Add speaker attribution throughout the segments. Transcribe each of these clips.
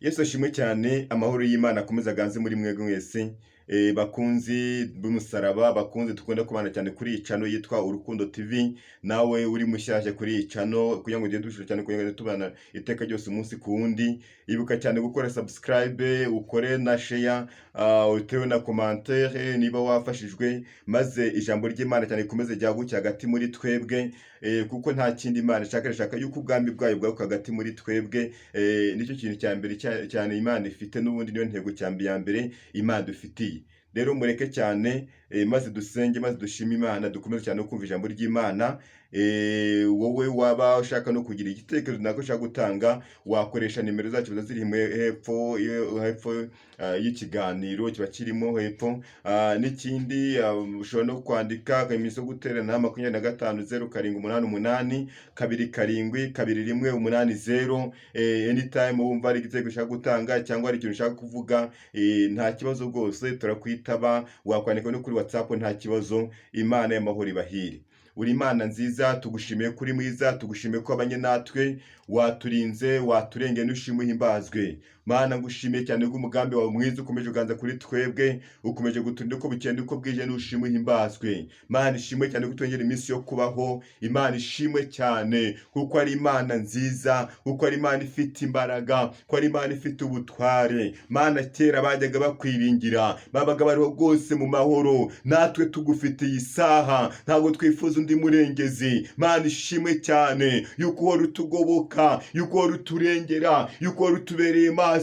Speaker 1: Yesu ashimwe cyane, amahoro y'Imana akomeze aganze muri mwebwe mwese, bakunzi b'umusaraba, bakunzi dukunda kubana cyane kuri iyi channel yitwa Urukundo TV. Nawe uri mushyashya kuri iyi channel, kugira ngo ugende dushira cyane, kugira ngo tubana iteka ryose umunsi ku wundi, ibuka cyane gukora subscribe, ukore na share, utewe na commentaire niba wafashijwe, maze ijambo ry'Imana cyane rikomeze ryaguke hagati muri twebwe, kuko nta kindi Imana ishaka, ishaka yuko ubwami bwayo bwaguka hagati muri twebwe. Nicyo kintu cya mbere cyane Imana ifite, n'ubundi niyo ntego ya mbere Imana dufitiye. Rero mureke cyane, maze dusenge, maze dushime Imana, dukomeze cyane no kumva ijambo ry'Imana. Wowe waba ushaka no kugira igitekerezo runaka ushaka gutanga, wakoresha nimero zacu ziba ziri hepfo hepfo y'ikiganiro, kiba kirimo hepfo. N'ikindi, ushobora no kwandika akamenyetso ko guterana 25 0788 27 21 80. Anytime wumva hari igitekerezo ushaka gutanga cyangwa hari ikintu ushaka kuvuga, nta kibazo rwose, turakwitaba. Wakwandika no kuri WhatsApp, nta kibazo. Imana y'amahoro ibahire. Uri Imana nziza, tugushimiye kuri mwiza, tugushimiye ko wabanye natwe, waturinze, waturengeye, n'ushimwe uhimbazwe. Mana, ngushimiye cyane rw'umugambi wawe mwiza ukomeje kuganza kuri twebwe, ukomeje guturinda uko bukeye uko bwije, n'ushimwe uhimbazwe. Mana ishimwe cyane ko utwongera iminsi yo kubaho. Imana ishimwe cyane kuko ari Imana nziza, kuko ari Imana ifite imbaraga, ko ari Imana ifite ubutware. Mana, kera bajyaga bakwiringira, babaga bariho rwose mu mahoro. Natwe tugufitiye isaha, ntabwo twifuza undi murengezi. Mana ishimwe cyane yuko uhora utugoboka, yuko uhora uturengera, yuko uhora utubereye maso.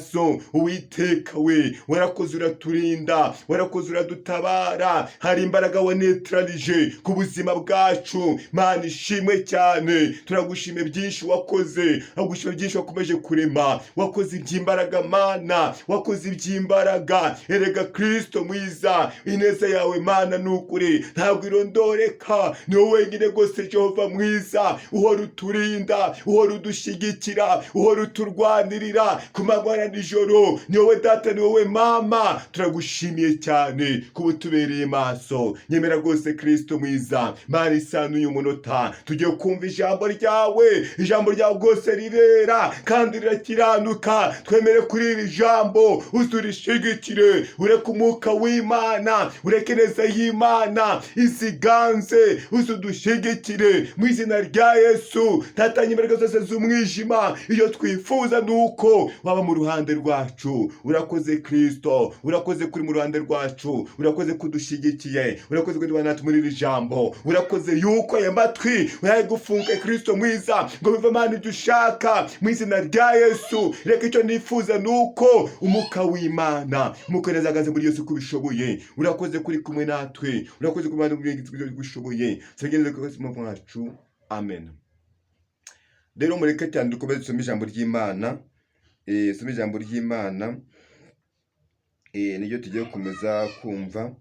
Speaker 1: Uwiteka we, warakoze uraturinda, warakoze uradutabara. Hari imbaraga wanetralije ku buzima bwacu. Mana ishimwe cyane, turagushimiye byinshi wakoze, turagushimiye byinshi wakomeje kurema. Wakoze iby'imbaraga, Mana, wakoze iby'imbaraga. Erega Kristo mwiza, ineza yawe Mana ni ukuri ntabwo irondoreka. Ni wowe wenyine rwose Jehova mwiza, uhora uturinda, uhora udushyigikira, uhora uturwanirira ku manywa na nijoro. Ni wowe data, ni wowe mama. Turagushimiye cyane kuba utubereye maso. Nyemera rwose Kristo mwiza, Mana isano, uyu munota tugiye kumva ijambo ryawe. Ijambo ryawe rwose rirera kandi rirakiranuka. Twemere kuri iri jambo, uzurishigikire, ureke umwuka w'Imana, ureke neza y'Imana isiganze, uzudushigikire mu izina rya Yesu. Tatanya imbaraga zose z'umwijima. Iyo twifuza ni uko waba mu ruhande rwacu. Urakoze Kristo, urakoze kuri mu ruhande rwacu, urakoze kudushyigikiye, urakoze kuri natwe muri iri jambo, urakoze yuko aya matwi uyaye gufunga, Kristo mwiza, ngo bive Mana ibyo ushaka mu izina rya Yesu. Reka icyo nifuza ni uko umwuka w'Imana, umwuka neza ahagaze muri yose uko ubishoboye. Urakoze kuri kumwe natwe, urakoze kuba ubishoboye. Tugereze ku buzima bwacu, amen. Rero mureke cyane dukomeze dusome ijambo ry'Imana, dusome ijambo ry'Imana, niryo tugiye gukomeza kumva.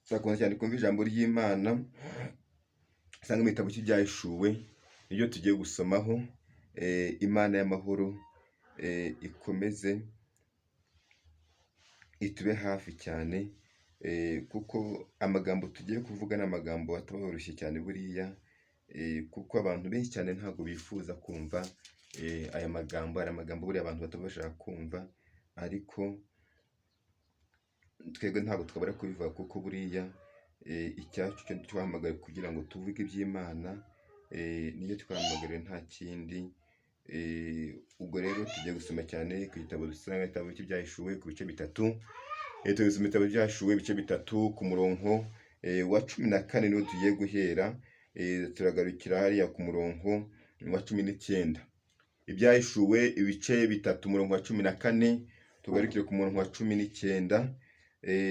Speaker 1: Tuzakomeza cyane kumva ijambo ry'Imana usanga mu gitabo cy'Ibyahishuwe, niryo tugiye gusomaho. Imana y'amahoro ikomeze itube hafi cyane, kuko amagambo tugiye kuvuga ni amagambo ataba yoroshye cyane buriya, kuko abantu benshi cyane ntabwo bifuza kumva aya magambo. Hari amagambo buriya abantu bataba bashaka kumva, ariko twebwe ntabwo twabura kubivuga, kuko buriya icyacu cyo twahamagawe kugira ngo tuvuge iby'Imana, niyo twahamagariwe, nta kindi. Ubwo rero tugiye gusoma cyane ku gitabo dusanga igitabo cy'Ibyahishuwe ku bice 3. Tugiye gusoma ibitabo by'Ibyahishuwe ibice 3, ku murongo wa 14 niho tugiye guhera, turagarukira hariya ku murongo wa 19. Ibyahishuwe ibice 3, umurongo wa 14, tugarukire ku murongo wa 19,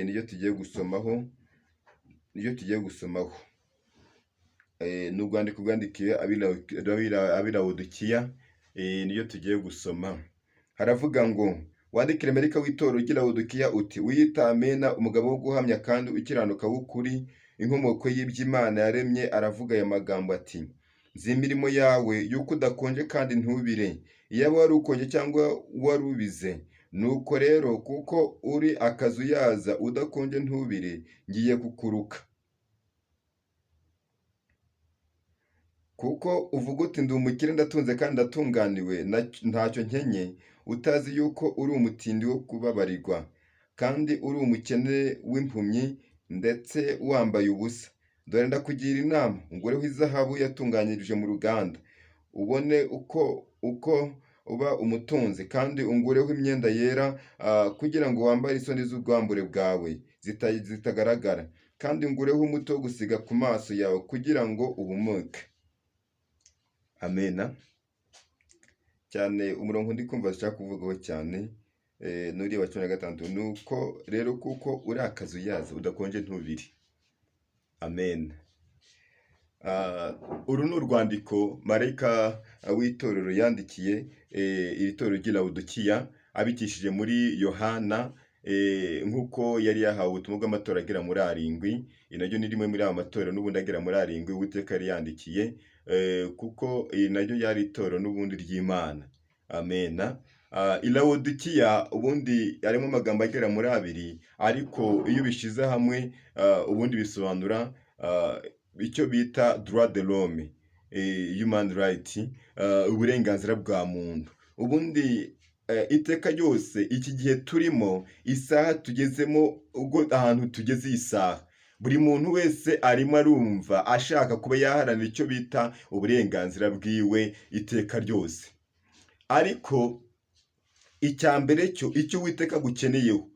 Speaker 1: niryo tugiye gusomaho, niryo tugiye gusomaho. Ni urwandiko rwandikiwe ab'i Lawodikiya, niryo tugiye gusoma. Haravuga ngo: "Wandikire marayika w'itorero ry'i Lawodikiya uti: Wiyita Amena, umugabo wo guhamya kandi ukiranuka w'ukuri, inkomoko y'iby'Imana yaremye, aravuga aya magambo ati: Nzi imirimo yawe, yuko udakonje kandi ntubire. Iyaba wari ukonje cyangwa warubize! Nuko rero kuko uri akazuyaza, udakonje ntubire, ngiye kukuruka." Kuko uvuga uti: 'Ndi umukire, ndatunze kandi ndatunganiwe, ntacyo nkenye,' utazi yuko uri umutindi wo kubabarirwa, kandi uri umukene w'impumyi, ndetse wambaye ubusa. Dore ndakugira inama: ungureho izahabu yatunganyirije mu ruganda, ubone uko uba umutunzi, kandi ungureho imyenda yera, kugira ngo wambare isoni z'ubwambure bwawe zitagaragara, kandi ungureho umuti wo gusiga ku maso yawe, kugira ngo uhumuke." Amena cyane. Umurongo ndi kumva nshaka kuvugaho cyane n'uriya wa 16: "Nuko rero kuko uri akazuyaza, udakonje ntubire." Amen. Uru ni urwandiko marayika w'itorero yandikiye iri torero ry'i Lawodikiya abikishije muri Yohana, nk'uko yari yahawe ubutumwa bw'amatorero agera muri arindwi. Iri naryo ni rimwe muri ayo matorero n'ubundi agera muri arindwi Uwiteka yari yandikiye, kuko iri naryo ryari itorero n'ubundi ry'Imana. Amena. I Lawodikiya ubundi harimo amagambo agera muri abiri, ariko iyo ubishyize hamwe ubundi bisobanura icyo bita droit de l'homme, human right, uburenganzira bwa muntu. Ubundi iteka ryose, iki gihe turimo, isaha tugezemo, ubwo ahantu tugeze iyi saha, buri muntu wese arimo arumva ashaka kuba yaharanira icyo bita uburenganzira bwiwe iteka ryose. Ariko icya mbere cyo, icyo Uwiteka agukeneyeho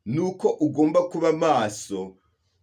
Speaker 1: ni uko ugomba kuba maso,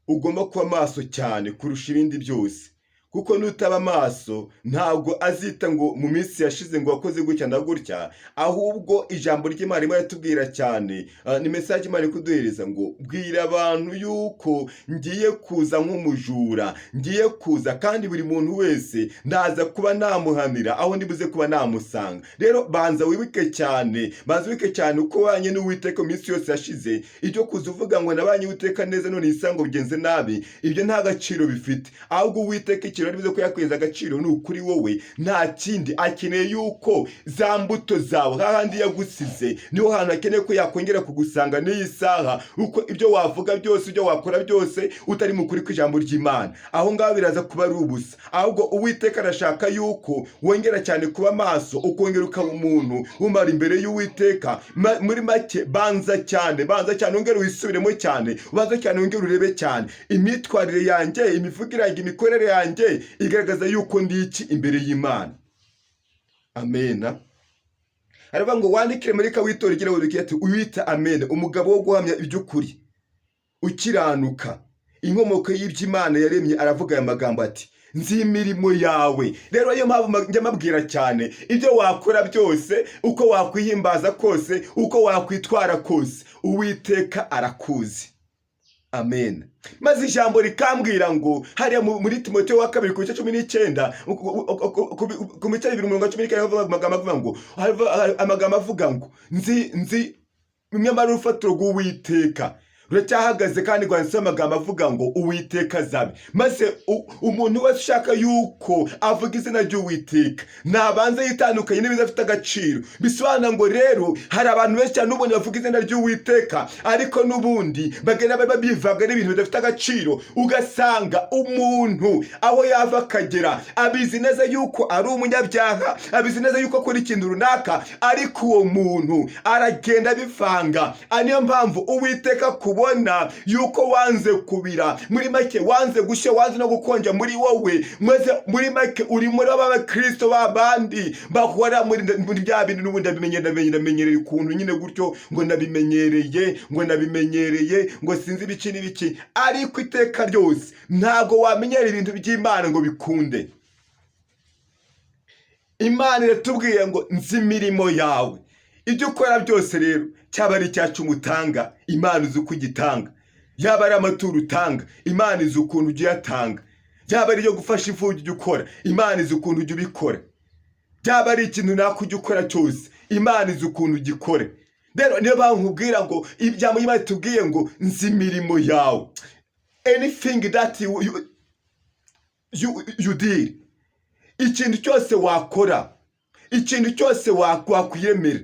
Speaker 1: ugomba kuba maso cyane kurusha ibindi byose, kuko nutaba maso ntabwo azita ngo mu minsi yashize ngo wakoze gutya na gutya. Ahubwo ijambo ry'Imana ririmo riratubwira cyane, ni message Imana iri kuduhereza ngo: "Bwira abantu yuko ngiye kuza nk'umujura, ngiye kuza, kandi buri muntu wese ndaza kuba namuhanira aho ndibuze kuba namusanga." Rero banza wibuke cyane, banza wibuke cyane uko wabanye n'Uwiteka mu minsi yose yashize. Ibyo kuza uvuga ngo nabanye Uwiteka neza, none isango bigenze nabi, ibyo nta gaciro bifite. Ahubwo Uwiteka ikintu ari buze ko yakweza agaciro ni ukuri wowe, nta kindi akeneye, yuko za mbuto zawe, hahandi yagusize, niho hantu akeneye ko yakongera kugusanga n'iyi saha. Uko ibyo wavuga byose, ibyo wakora byose, utari mu kuri kw'ijambo ry'Imana, aho ngaho biraza kuba ari ubusa. Ahubwo Uwiteka arashaka yuko wongera cyane kuba maso, ukongera ukaba umuntu umara imbere y'Uwiteka. Muri make, banza cyane, banza cyane wongere wisubiremo cyane, ubanza cyane wongere urebe cyane: imyitwarire yanjye, imivugire yanjye, imikorere yanjye igaragaza yuko ndi iki imbere y'Imana? Amena. Aravuga ngo: "Wandikire marayika w'itorero ry'i Lawodikiya ati: 'Uwita Amen, umugabo wo guhamya iby'ukuri, ukiranuka, inkomoko y'iby'Imana yaremye, aravuga aya magambo ati: Nzi imirimo yawe.'" Rero niyo mpamvu njya mbabwira cyane: ibyo wakora byose, uko wakwihimbaza kose, uko wakwitwara kose, Uwiteka arakuzi. Amen. Maze ijambo rikambwira ngo hariya muri Timoteyo wa kabiri ku bice 19, ku bice 2 umurongo wa 19, havuga amagambo avuga ngo, amagambo avuga ngo: Nzi nyamara urufatiro rw'Uwiteka ruracyahagaze, kandi rwanditseho amagambo avuga ngo: 'Uwiteka azabe.' Maze umuntu wese ushaka yuko avuga izina ry'Uwiteka nabanze yitandukanye n'ibidafite agaciro. Bisobanura ngo rero hari abantu benshi cyane n'ubundi bavuga izina ry'Uwiteka, ariko n'ubundi bagenda baba bivanga n'ibintu bidafite agaciro. Ugasanga umuntu aho yava akagera abizi neza yuko ari umunyabyaha, abizi neza yuko akora ikintu runaka, ariko uwo muntu aragenda abivanga. Niyo mpamvu Uwiteka kubona yuko wanze kubira, muri make wanze gushya, wanze no gukonja muri wowe, maze muri make uri muri ba bakristo ba bandi bahora muri bya bintu n'ubundi: "Ndabimenye, ndabimenye, ndamenyereye ukuntu nyine gutyo," ngo "ndabimenyereye," ngo "ndabimenyereye," ngo sinzi ibiki n'ibiki. Ariko iteka ryose ntabwo wamenyera ibintu by'Imana ngo bikunde. Imana iratubwiye ngo: "Nzi imirimo yawe." Ibyo ukora byose rero, cyaba ari icyacu utanga, Imana izi uko ugitanga. Yaba ari amaturo utanga, Imana izi ukuntu ujya uyatanga. Yaba ari iyo gufasha imfubyi ujya ukora, Imana izi ukuntu ujya ubikora. Byaba ari ikintu nako ujya ukora cyose, Imana izi ukuntu ugikora. Rero niyo mpamvu nkubwira ngo ijambo ry'Imana ritubwiye ngo: "Nzi imirimo yawe." Anything that you did, ikintu cyose wakora, ikintu cyose wakwiyemera,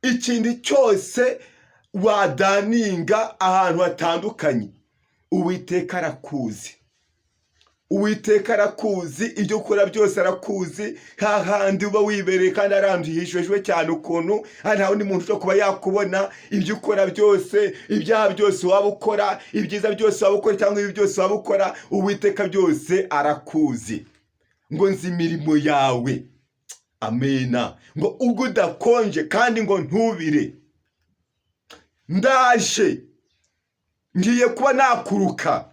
Speaker 1: ikintu cyose wadaninga ahantu hatandukanye, Uwiteka arakuzi. Uwiteka arakuzi, ibyo ukora byose arakuzi. Hahandi uba wibereye kandi arandu hishejwe cyane ukuntu nta wundi muntu ushobora kuba yakubona. Ibyo ukora byose, ibyaha byose waba ukora, ibyiza byose waba ukora, cyangwa ibi byose waba ukora, Uwiteka byose arakuzi. Ngo nzi imirimo yawe. Amena. Ngo ubwo udakonje kandi ngo ntubire, ndaje, ngiye kuba nakuruka.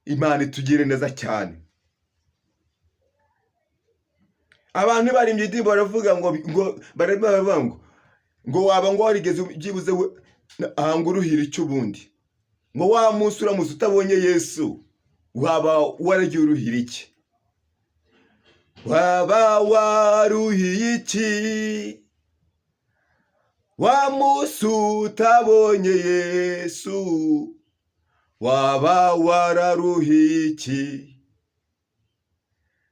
Speaker 1: Imana itugire neza cyane. Abantu barimbye indirimbo baravuga ngo waba ngo warigeze byibuze ahanga uruhira icyo ubundi, ngo wa munsi uramutse utabonye Yesu, waba waragiye uruhira iki? Waba waruhiye iki wa munsi utabonye Yesu? Waba wararuhiye iki?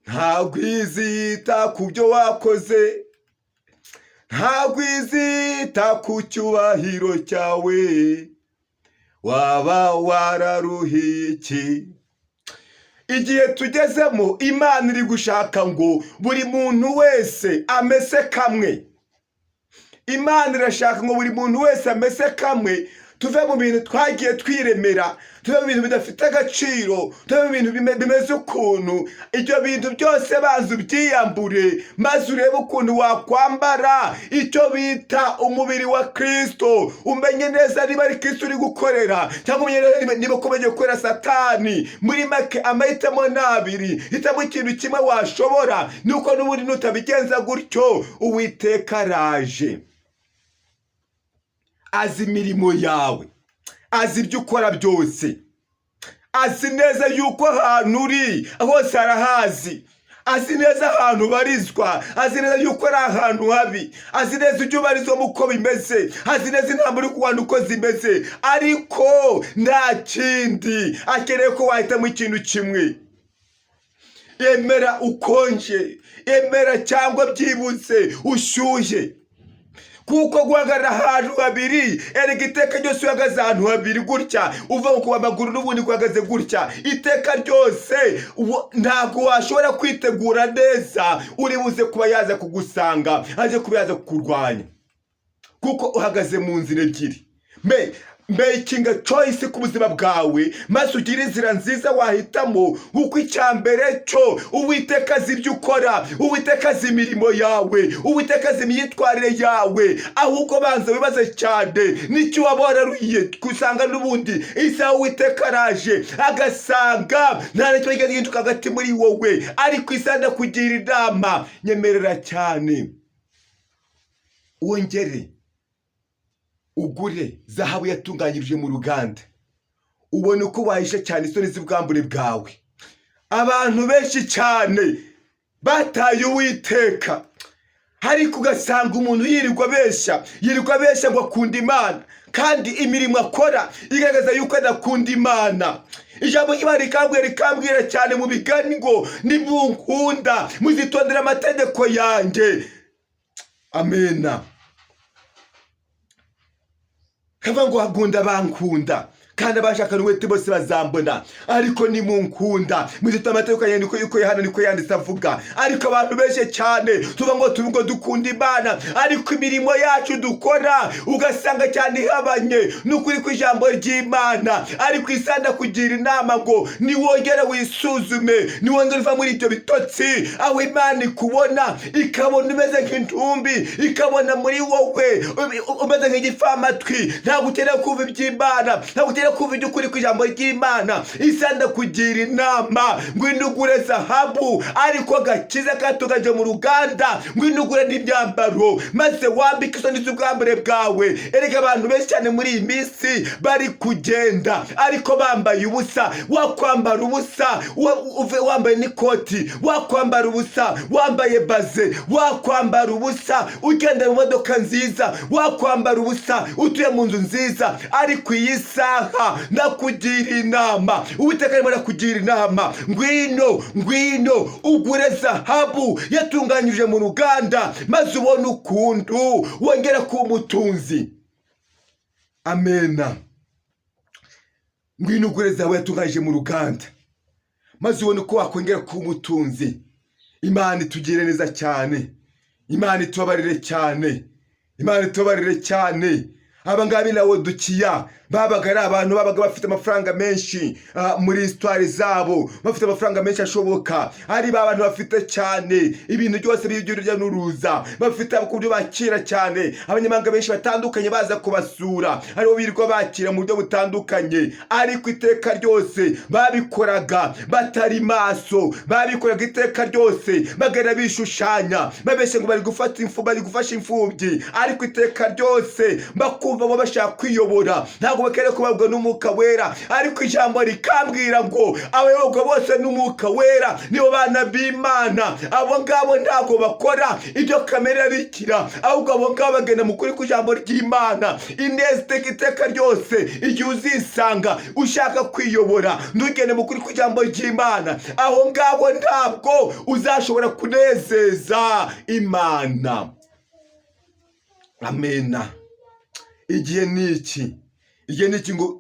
Speaker 1: Ntabwo izita ku byo wakoze, ntabwo izita ku cyubahiro cyawe. Waba wararuhiye iki? Igihe tugezemo, Imana iri gushaka ngo buri muntu wese amese kamwe. Imana irashaka ngo buri muntu wese amese kamwe, tuve mu bintu twagiye twiremera, tuve mu bintu bidafite agaciro, tuve mu bintu bimeze ukuntu. Ibyo bintu byose banza ubyiyambure, maze urebe ukuntu wakwambara icyo bita umubiri wa Kristo. Umenye neza niba ari Kristo uri gukorera, cyangwa umenye neza niba ukomeje gukorera Satani. Muri make, amahitamo ni abiri. Hitamo ikintu kimwe washobora, nuko n'ubundi nutabigenza gutyo, Uwiteka araje. Azi imirimo yawe, azi ibyo ukora byose, azi neza yuko ahantu uri hose arahazi, azi neza ahantu ubarizwa, azi neza yuko ari ahantu habi, azi neza ibyo ubarizwamo uko bimeze, azi neza intambwe uri kurwana uko zimeze. Ariko nta kindi akeneye, ko wahitamo ikintu kimwe. Emera ukonje, emera cyangwa byibuze ushyushye, kuko guhagarara ahantu habiri, erega iteka ryose uhagaze ahantu habiri gutya, uva ku amaguru n'ubundi uhagaze gutya iteka ryose, ntabwo washobora kwitegura neza uri buze kuba yaza kugusanga, aje kuba yaza kukurwanya, kuko uhagaze mu nzira ebyiri. Making a choice ku buzima bwawe, maze ugire inzira nziza wahitamo. Kuko icya mbere cyo, Uwiteka azi ibyo ukora, Uwiteka azi imirimo yawe, Uwiteka azi imyitwarire yawe. Ahubwo banza wibaze cyane n'icyo waba wararuhiye, gusanga n'ubundi isaha Uwiteka araje agasanga nta na kimwe gihinduka hagati muri wowe. Ariko isaha ndakugira inama, nyemerera cyane wongere ugure zahabu yatunganyirije mu ruganda, ubone uko wahisha cyane isoni z'ubwambure bwawe. Abantu benshi cyane bataye Uwiteka, ariko ugasanga umuntu yirirwa abeshya, yirirwa abeshya ngo akunda Imana, kandi imirimo akora igaragaza yuko adakunda Imana. Ijambo ry'Imana rikambwira cyane mu Migani ngo nimunkunda muzitondera amategeko yanjye. Amena. Kavuga ngo hakunda bankunda, kandi abashakana umwete bose bazambona. Ariko nimunkunda muzitondera amategeko yanjye, niko yuko Yohana niko yanditse avuga. Ariko abantu benshi cyane tuvuga ngo tuvuga ngo dukunda Imana, ariko imirimo yacu dukora ugasanga cyane ihabanye n'ukuri kw'ijambo ry'Imana. Ariko isanda kugira inama ngo niwongere wisuzume, niwongere uva muri ibyo bitotsi, aho Imana ikubona ikabona umeze nk'intumbi, ikabona muri wowe umeze nk'igipfamatwi. Ntabwo ukeneye kumva iby'Imana, ntabwo ukeneye kumva iby'ukuri kw'ijambo ry'Imana. Isanda kugira inama, ngwino ugure zahabu, ariko agakiza katunganyije mu ruganda. Ngwino ugure n'imyambaro, maze wambike isoni z'ubwambure bwawe. Erega abantu benshi cyane muri iyi minsi bari kugenda ariko bambaye ubusa. Wakwambara ubusa uve wambaye n'ikoti, wakwambara ubusa wambaye baze, wakwambara ubusa ugenda mu modoka nziza, wakwambara ubusa utuye mu nzu nziza. Ariko iyi saha ndakugira inama, Uwiteka arimo arakugira inama: ngwino, ngwino ugure zahabu yatunganyije mu ruganda, maze ubone ukuntu wongera kuba umutunzi. Amena. Ngwino ugure zahabu yatunganyije mu ruganda. Maze ubone uko wakongera kuba umutunzi. Imana itugire neza cyane, Imana itubabarire cyane, Imana itubabarire cyane. Aba ngaba i Lawodukiya babaga ari abantu babaga bafite amafaranga menshi muri histoire zabo, bafite amafaranga menshi ashoboka, ari ba bantu bafite cyane ibintu byose by'urujya n'uruza, bafite ku buryo bakira cyane abanyamahanga benshi batandukanye baza kubasura, aribo birirwa bakira mu buryo butandukanye. Ariko iteka ryose babikoraga batari maso, babikoraga iteka ryose bagenda bishushanya, babeshya ngo bari gufata imfu, bari gufasha imfubyi, ariko iteka ryose bakumva bo bashaka kwiyobora, ntabwo bakeneye kuyoborwa n'Umwuka Wera. Ariko ijambo rikambwira ngo abayoborwa bose n'Umwuka Wera nibo bana b'Imana. Abo ngabo ntabwo bakora ibyo kamere irarikira, ahubwo abo ngabo bagenda mu kuri kw'ijambo ry'Imana. Ineza iteka ryose, igihe uzisanga ushaka kwiyobora, ntugende mu kuri kw'ijambo ry'Imana, aho ngaho ntabwo uzashobora kunezeza Imana. Amena. Igihe ni iki, igihe ni iki ngo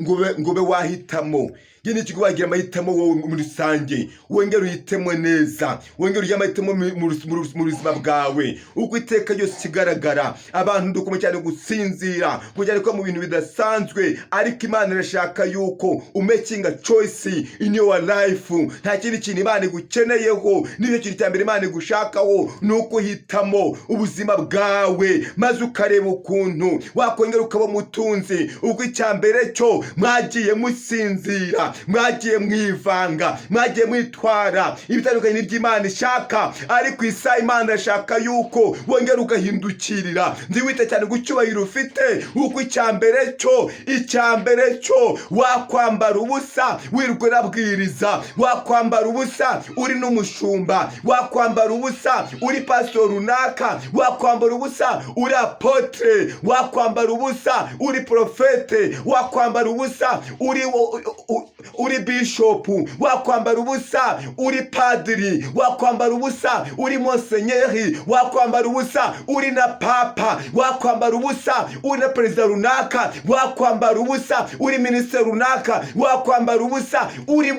Speaker 1: ube wahitamo. Igihe ni iki ngo wagira amahitamo wowe muri rusange, wongere uhitemo neza, wongere ugire amahitamo mu buzima bwawe. Uko iteka ryose ikigaragara, abantu dukoma cyane gusinzira, kujya ko mu bintu bidasanzwe, ariko Imana irashaka yuko umakinga choice in your life. Nta kindi kintu Imana igukeneyeho, nicyo kintu cya mbere Imana igushakaho, ni uko uhitamo ubuzima bwawe, maze ukareba ukuntu wakongera ukaba umutunzi. Ubwo icya mbere cyo mwagiye musinzira, mwagiye mwivanga, mwagiye mwitwara ibitandukanye n'iby'Imana ishaka, ariko isaha Imana irashaka yuko wongera ugahindukirira. Ntiwite cyane ku cyubahiro ufite, kuko icya mbere cyo wakwambara ubusa wirirwa urabwiriza, wakwambara ubusa uri n'umushumba, wakwambara ubusa uri pasitori runaka, wakwambara ubusa uri apôtre, wakwambara ubusa uri prophète, wakwambara ubusa uri bishopu, wakwambara ubusa uri padiri, wakwambara ubusa uri monsenyeri, wakwambara ubusa uri na papa, wakwambara ubusa uri na perezida runaka, wakwambara ubusa uri minisitiri runaka, wakwambara ubusa uri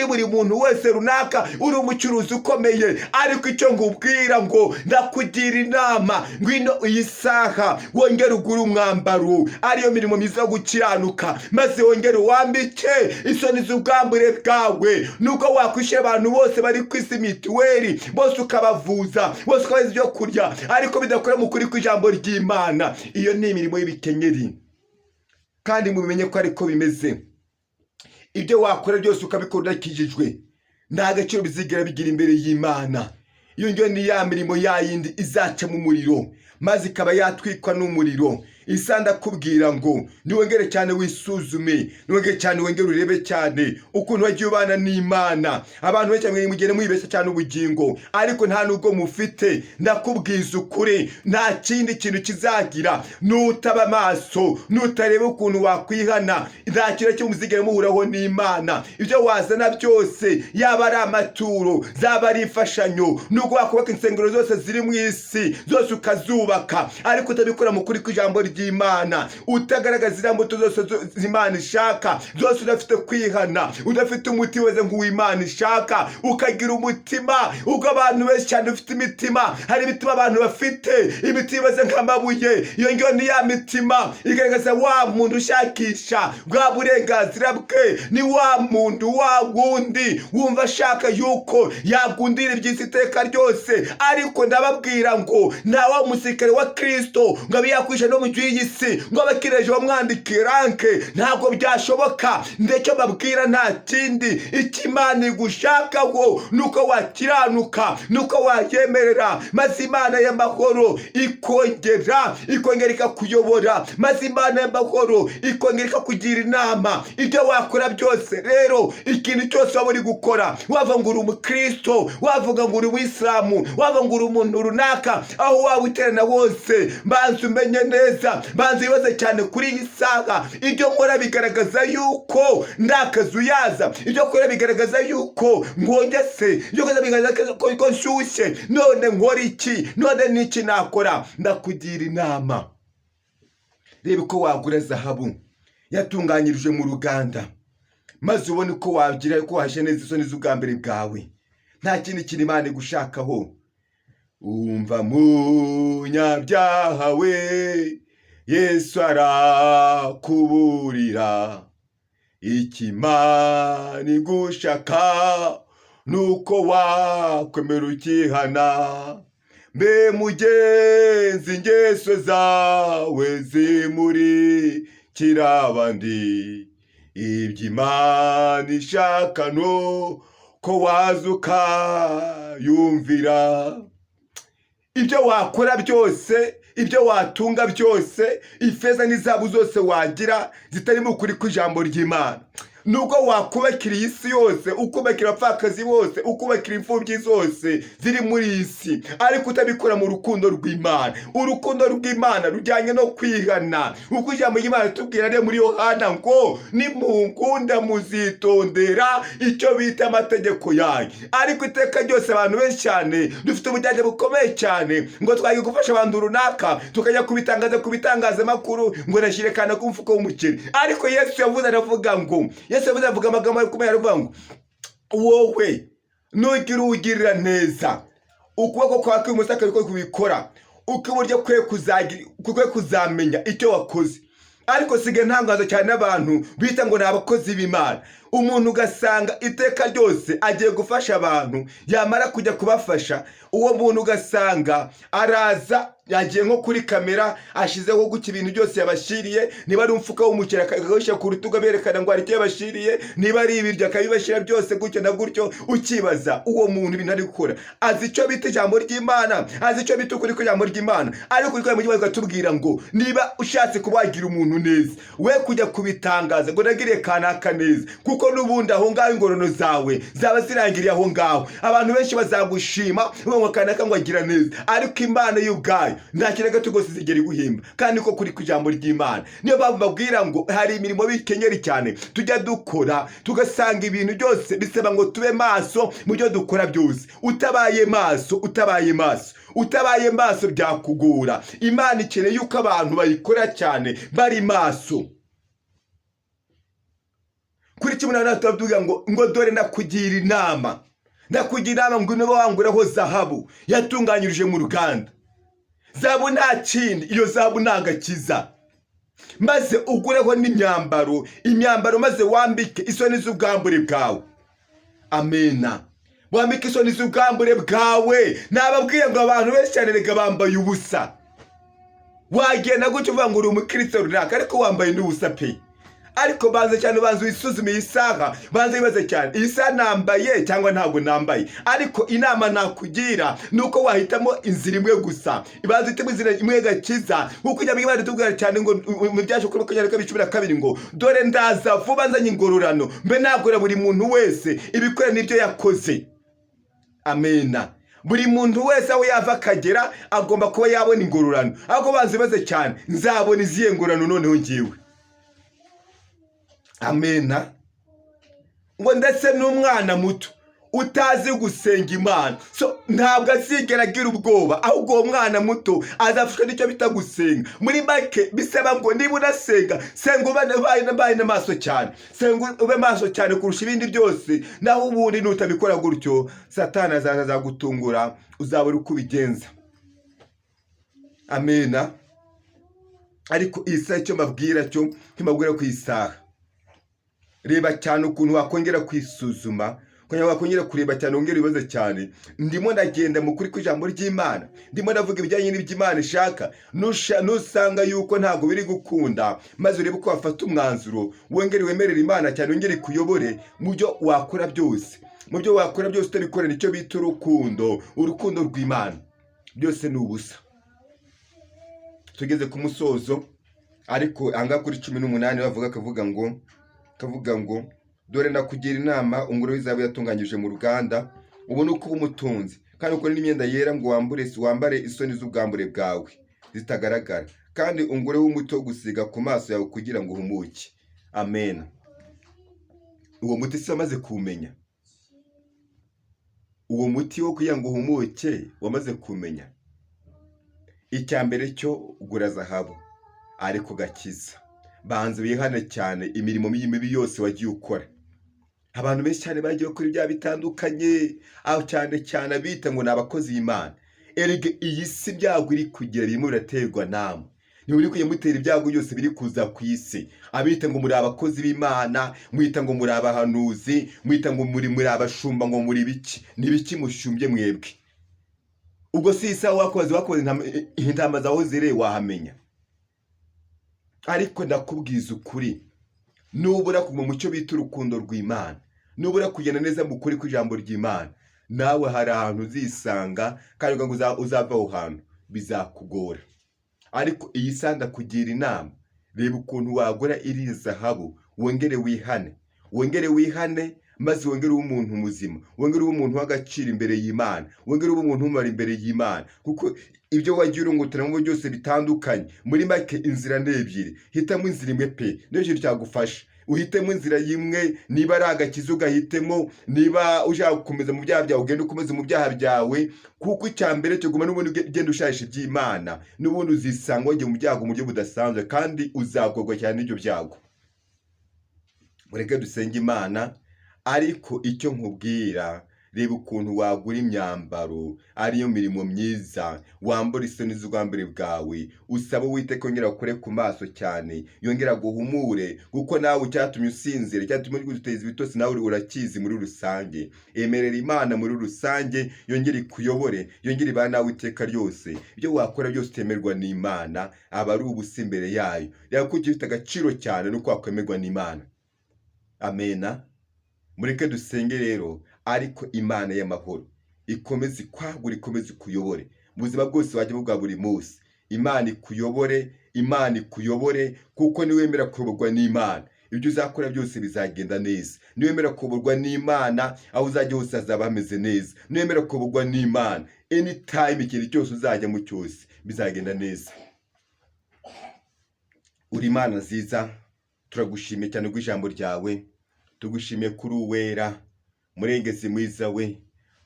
Speaker 1: buri muntu wese runaka, uri umucuruzi ukomeye. Ariko icyo ngubwira ngo ndakugira inama, ngwino iyi saha wongere ugure umwambaro, ariyo mirimo myiza yo gukiranuka, maze wongere wambike isoni z'ubwambure bwawe. Nubwo wakwishyura abantu bose bari ku isi mituweli, bose ukabavuza, bose ukabaha ibyo kurya, ariko bidakora mu kuri kw'ijambo ry'Imana, iyo ni imirimo y'ibikenyeri. Kandi mubimenye ko ariko bimeze. Ibyo wakora byose ukabikora udakijijwe, nta gaciro bizigera bigira imbere y'Imana. Iyo ngiyo ni ya mirimo ya yindi izaca mu muriro, maze ikaba yatwikwa n'umuriro. Isa ndakubwira ngo niwongere cyane wisuzume, niwongere cyane, wongere urebe cyane ukuntu wagiye ubana n'Imana. Abantu benshi cyane mugende mwibeshya cyane ubugingo, ariko nta nubwo mufite. Ndakubwiza ukuri, nta kindi kintu kizagira nutaba amaso, nutareba ukuntu wakwihana, nta kintu kimwe muzigera muhuraho n'Imana. Ibyo wazana byose, yaba ari amaturo, zaba ari imfashanyo, nubwo wakubaka insengero zose ziri mu isi zose ukazubaka, ariko utabikora mu kuri kw'ijambo ry'Imana, utagaragaza ziriya mbuto zose Imana ishaka zose, udafite kwihana, udafite umutima umeze nk'uw'Imana ishaka, ukagira umutima ubwo abantu benshi cyane ufite imitima, hari imitima abantu bafite imitima imeze nk'amabuye. Iyo ngiyo ni ya mitima igaragaza wa muntu ushakisha bwa burenganzira bwe, ni wa muntu wa wundi wumva ashaka yuko yagundira iby'isi iteka ryose. Ariko ndababwira ngo nta wa musirikare wa Kristo ngo abe yakwisha no mu by'iyi si, ngo abakireje bamwandike rank, ntabwo byashoboka. Ndetse babwira nta kindi icyo Imana igushakaho ni uko wakiranuka, ni uko wayemerera, maze Imana y'amahoro ikongera ikakuyobora, maze Imana y'amahoro ikongera ikakugira inama. Ibyo wakora byose rero, ikintu cyose waba uri gukora, wavuga ngo uri umukristo, wavuga ngo uri umuyisilamu, wavuga ngo uri umuntu runaka, aho waba uterana hose, banza umenye neza, banza wibaze cyane kuri iyi saha: ibyo nkora bigaragaza yuko ndakazuyaza? Ibyo nkora bigaragaza yuko ngongese? Ibyo nkora bigaragaza ko nshyushye? None nkora iki? None n'iki nakora? Ndakugira inama, reba uko wagura zahabu yatunganyirijwe mu ruganda, Maze ubone uko wagira ko wahashe neza isoni z'ubwambure bwawe. Nta kindi kintu Imana igushakaho. Umva munyabyaha we, Yesu arakuburira. Ikimana igushaka nuko wakwemera ukihana. Mbe mugenzi, ingeso zawe zimurikira abandi. Ibyo Imana ishaka no ko waza ukayumvira. Ibyo wakora byose, ibyo watunga byose, ifeza n'izahabu zose wagira zitarimo ukuri kw'ijambo ry'Imana, nubwo wakubakira iyi si yose, ukubakira abapfakazi bose, ukubakira imfubyi zose ziri muri iyi si, ariko utabikora mu rukundo rw'Imana. Urukundo rw'Imana rujyanye no kwihana, kuko ijambo ry'Imana ritubwira rero muri Yohana ngo: "Nimunkunda muzitondera icyo bita amategeko yanyu." Ariko iteka ryose abantu benshi cyane dufite ubujyanye bukomeye cyane, ngo twagiye gufasha abantu runaka, tukajya kubitangaza ku bitangazamakuru ngo nashyire kana ku mufuka w'umukene. Ariko Yesu yavuze, aravuga ngo, Yesu yavuze, avuga amagambo akomeye, aravuga ngo: "Wowe nugira uwugirira neza, ukuboko kwawe kw'ibumoso akaba kubikora, ukw'iburyo kwe kuzamenya icyo wakoze." Ariko sigaye ntangaza cyane n'abantu bita ngo ni abakozi b'Imana. Umuntu ugasanga iteka ryose agiye gufasha abantu, yamara kujya kubafasha, uwo muntu ugasanga araza yagiye nko kuri kamera, ashyizeho gutya ibintu byose yabashyiriye. Niba ari umufuka w'umuceri, akawushyira ku rutugu, aberekana ngo hari icyo yabashyiriye. Niba ari ibiryo, akabibashyira byose gutyo na gutyo. Ukibaza uwo muntu ibintu ari gukora, azi icyo bita ijambo ry'Imana, azi icyo bita ukuri kw'ijambo ry'Imana? Ariko ukuri kw'ijambo ry'Imana kukatubwira ngo niba ushatse kuba wagira umuntu neza, we kujya kubitangaza ngo nagiriye kanaka neza, kuko n'ubundi aho ngaho ingororano zawe zaba zirangiriye aho ngaho. Abantu benshi bazagushima ngo kanaka ngo agira neza, ariko Imana y'ubwayo nta kintu gato rwose izigera iguhemba. Kandi ko kuri ku ijambo ry'Imana, niyo mpamvu babwira ngo hari imirimo bikenyeri cyane tujya dukora, tugasanga ibintu byose bisaba ngo tube maso mu byo dukora byose. Utabaye maso, utabaye maso, utabaye maso, byakugora. Imana ikeneye yuko abantu bayikora cyane bari maso. Kuri 18 turavuga ngo: "Dore ndakugira inama, ndakugira inama ngo niba wanguraho zahabu yatunganyirije mu ruganda." Zahabu nta kindi, iyo zahabu ni agakiza. "Maze ugureho n'imyambaro, imyambaro, maze wambike isoni z'ubwambure bwawe." Amena. Wambike isoni z'ubwambure bwawe. Nababwiye ngo abantu benshi cyane rega bambaye ubusa. Wagenda gutyo uvuga ngo uri umukristo runaka, ariko wambaye n'ubusa pe. Ariko banza cyane, banza wisuzume iyi saha, banza wibaze cyane: iyi saha nambaye cyangwa ntabwo nambaye? Ariko inama nakugira ni uko wahitamo inzira imwe gusa. Ibanza uhitemo inzira imwe, gakiza, nkuko ijambo ry'Imana ritubwira cyane ngo mu Byacu kuri 22:12 ngo: "Dore ndaza vuba nzanye ingororano, mbe nagura buri muntu wese ibikorera n'ibyo yakoze." Amena. Buri muntu wese aho yava akagera agomba kuba yabona ingororano. Ahubwo banza wibaze cyane: nzabona izihe ngororano noneho ngiwe? Amena. Ngo ndetse n'umwana muto utazi gusenga Imana, so ntabwo azigera agira ubwoba, ahubwo uwo mwana muto azafashwa n'icyo bita gusenga. Muri make, bisaba ngo niba unasenga, senga ubaye n'amaso cyane, senga ube maso cyane kurusha ibindi byose. Naho ubundi nutabikora gutyo, Satani azaza azagutungura, uzabura uko ubigenza. Amena. Ariko iyi saha icyo mbabwira cyo, icyo mbabwira ku isaha, reba cyane ukuntu wakongera kwisuzuma, kugira ngo wakongera kureba cyane, wongere ibibazo cyane: ndimo ndagenda mu kuri kw'ijambo ry'Imana? Ndimo ndavuga ibijyanye n'iby'Imana ishaka? Nusanga yuko ntabwo biri gukunda, maze urebe uko wafata umwanzuro, wongere wemerere Imana cyane, wongere ikuyobore mu byo wakora byose. Mu byo wakora byose, utabikorera icyo bita urukundo, urukundo rw'Imana, byose ni ubusa. Tugeze ku musozo. Ariko ahangaha kuri 18 bavuga, akavuga ngo: "Dore ndakugira inama, ungure w'izahabu yatunganyije mu ruganda, ubone uko uba umutunzi, kandi ukore n'imyenda yera ngo wambare isoni z'ubwambure bwawe zitagaragara, kandi ungureho umuti wo gusiga ku maso yawe kugira ngo uhumuke." Amen. Uwo muti se wamaze kuwumenya? Uwo muti wo kugira ngo uhumuke wamaze kumenya? Icya mbere cyo, gura zahabu, ariko gakiza. Banza wihane cyane imirimo mibi yose wagiye ukora. Abantu benshi cyane bagiye bakora ibyaha bitandukanye, aho cyane cyane abita ngo ni abakozi b'Imana. Erega iyi si ibyago iri kugira birimo biraterwa namwe. Ni muri kujya mutera ibyago byose biri kuza ku isi. Abita ngo muri abakozi b'Imana, mwita ngo muri abahanuzi, mwita ngo muri abashumba, ngo muri biki? Ni biki mushumbye mwebwe? Ubwo si isaha wakoze intama zawe zireye wahamenya. Ariko ndakubwiza ukuri, nubura kuguma mu cyo bita urukundo rw'Imana, nubura kugenda neza mu kuri kw'ijambo ry'Imana, nawe hari ahantu uzisanga, kandi ngo uzava aho hantu bizakugora. Ariko iyi saha ndakugira inama, reba ukuntu wagura iri zahabu, wongere wihane, wongere wihane, maze wongere ube umuntu muzima, wongere ube umuntu w'agaciro imbere y'Imana, wongere ube umuntu w'umumaro imbere y'Imana, kuko ibyo wagiye urungutiramo byose bitandukanye. Muri make inzira ni ebyiri, hitamo inzira imwe pe, niyo kintu cyagufasha. Uhitemo inzira y'imwe, niba ari agakiza ugahitemo, niba ushaka gukomeza mu byaha byawe ugende ukomeze mu byaha byawe, kuko icya mbere cyo guma n'ubundi ugenda ushayisha iby'Imana, n'ubundi uzisanga wagiye mu byago mu buryo budasanzwe, kandi uzagorwa cyane n'ibyo byago. Mureke dusenge Imana. Ariko icyo nkubwira, reba ukuntu wagura imyambaro ariyo mirimo myiza, wambura isoni z'ubwambure bwawe, usaba Uwiteka yongera akure ku maso cyane, yongera aguhumure, kuko nawe icyatumye usinzira, icyatumye uguteza ibitotsi nawe urakizi muri rusange. Emerera Imana muri rusange, yongere ikuyobore, yongere ibane nawe iteka ryose. Ibyo wakora byose utemerwa n'Imana aba ari ubusa imbere yayo. Reba ko gifite agaciro cyane nuko wakwemerwa n'Imana. Amena. Mureke dusenge rero, ariko Imana y'amahoro ikomeze ikwagure, ikomeze ikuyobore mu buzima bwose wajya bwa buri munsi. Imana ikuyobore, Imana ikuyobore, kuko niwemera kuyoborwa n'Imana ibyo uzakora byose bizagenda neza. Niwemera kuyoborwa n'Imana aho uzajya hose hazaba hameze neza. Niwemera kuyoborwa n'Imana anytime ikintu cyose uzajyamo cyose bizagenda neza. Uri Imana nziza, turagushimiye cyane rw'ijambo ryawe, tugushimiye kuri uwera, murengezi mwiza we.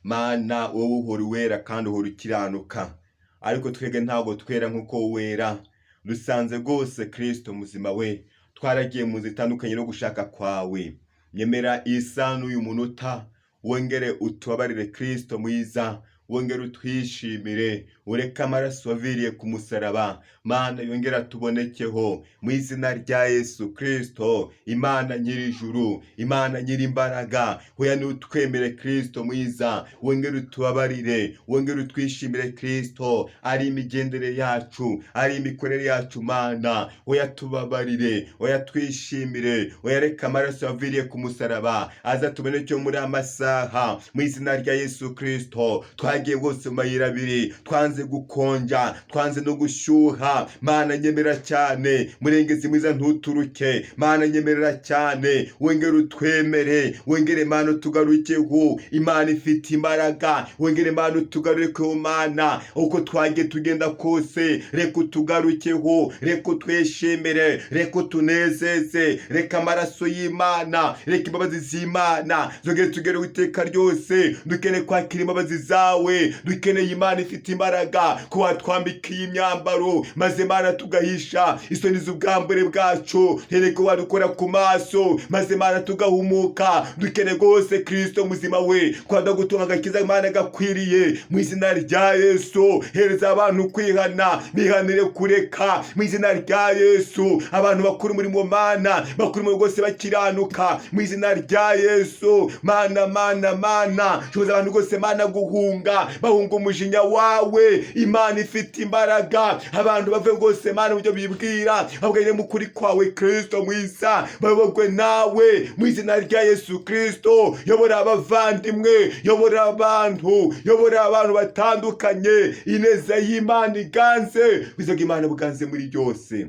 Speaker 1: Mana, wowe uhora uwera kandi uhora ukiranuka, ariko twebwe ntabwo twera nk'uko wera. Dusanze rwose Kristo muzima we twaragiye mu nzira itandukanye no gushaka kwawe. Nyemera isa n'uyu munota wongere utubabarire Kristo mwiza, wongere utwishimire, ureke amaraso waviriye ku musaraba, Mana, yongere atubonekeho mu izina rya Yesu Kristo. Imana nyir'ijuru, Imana nyir'imbaraga, hoya nutwemere Kristo mwiza, wongere utubabarire, wongere utwishimire Kristo. Ari imigendere yacu, ari imikorere yacu, Mana, hoya tubabarire, hoya twishimire, hoya reka amaraso yaviriye ku musaraba aza tubonekeho muri amasaha mu izina rya Yesu Kristo. Twagiye bose mu mayira abiri, twanze gukonja, twanze no gushyuha. Mana nyemera cyane, murengezi mwiza ntuturuke. Mana nyemerera cyane, wongere utwemere, wongere Mana utugarukeho. Imana ifite imbaraga, wongere Mana utugarukeho. Mana, uko twagiye tugenda kose, reka utugarukeho, reka utwishimire, reka utunezeze, reka amaraso y'Imana, reka imbabazi z'Imana zongere tugereho iteka ryose. Dukeneye kwakira imbabazi zawe, dukeneye Imana ifite imbaraga ko watwambikiye imyambaro, maze Mana tugahisha isoni z'ubwambure bwacu. Ntereko wadukora ku maso, maze Mana tugahumuka. Dukeneye rwose Kristo muzima we kwanda gutunga agakiza Mana gakwiriye mu izina rya Yesu. Hereza abantu kwihana, bihanire kureka mu izina rya Yesu. Abantu bakuru umurimo Mana, bakuru umurimo rwose bakiranuka mu izina rya Yesu. Mana, Mana, Mana, shoboza abantu rwose Mana guhunga, bahunga umujinya wawe. Imana ifite imbaraga, abantu bave rwose Mana mu byo bibwira, ahubwo mu kuri kwawe Kristo mwiza, bayoborwe nawe mu izina rya Yesu Kristo. Yobora abavandimwe, yobora abantu, yobora abantu batandukanye. Ineza y'Imana iganze, ubwiza bw'Imana buganze muri byose.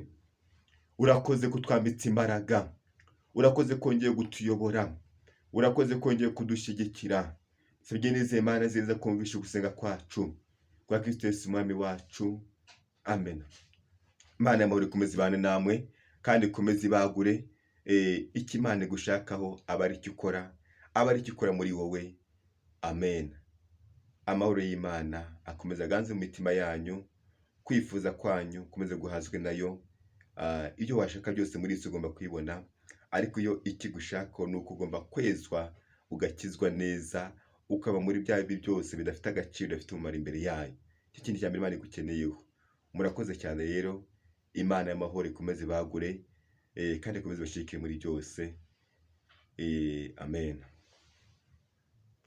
Speaker 1: Urakoze kutwambitsa imbaraga, urakoze kongeye gutuyobora, urakoze kongeye kudushyigikira. Sabye nizeye Imana nziza kumvisha ugusenga kwacu kwa Kristo Yesu umwami wacu, amen. Imana y'amahoro ikomeze ibane namwe kandi ikomeze ibagure. Icyo Imana igushakaho aba ari cyo ukora, aba ari cyo ukora muri wowe. Amen. Amahoro y'Imana akomeze aganze mu mitima yanyu, kwifuza kwanyu komeze guhazwe nayo. Ibyo washaka byose muri isi ugomba kwibona. Ariko iyo ikigushakaho ni uko ugomba kwezwa, ugakizwa neza, ukaba muri bya bibi byose bidafite agaciro, bidafite umumaro imbere yayo. Icyo kintu cya mbere Imana igukeneyeho. Murakoze cyane rero, Imana y'amahoro ikomeze ibagure, kandi ikomeze ibashyigikire muri byose. Amen.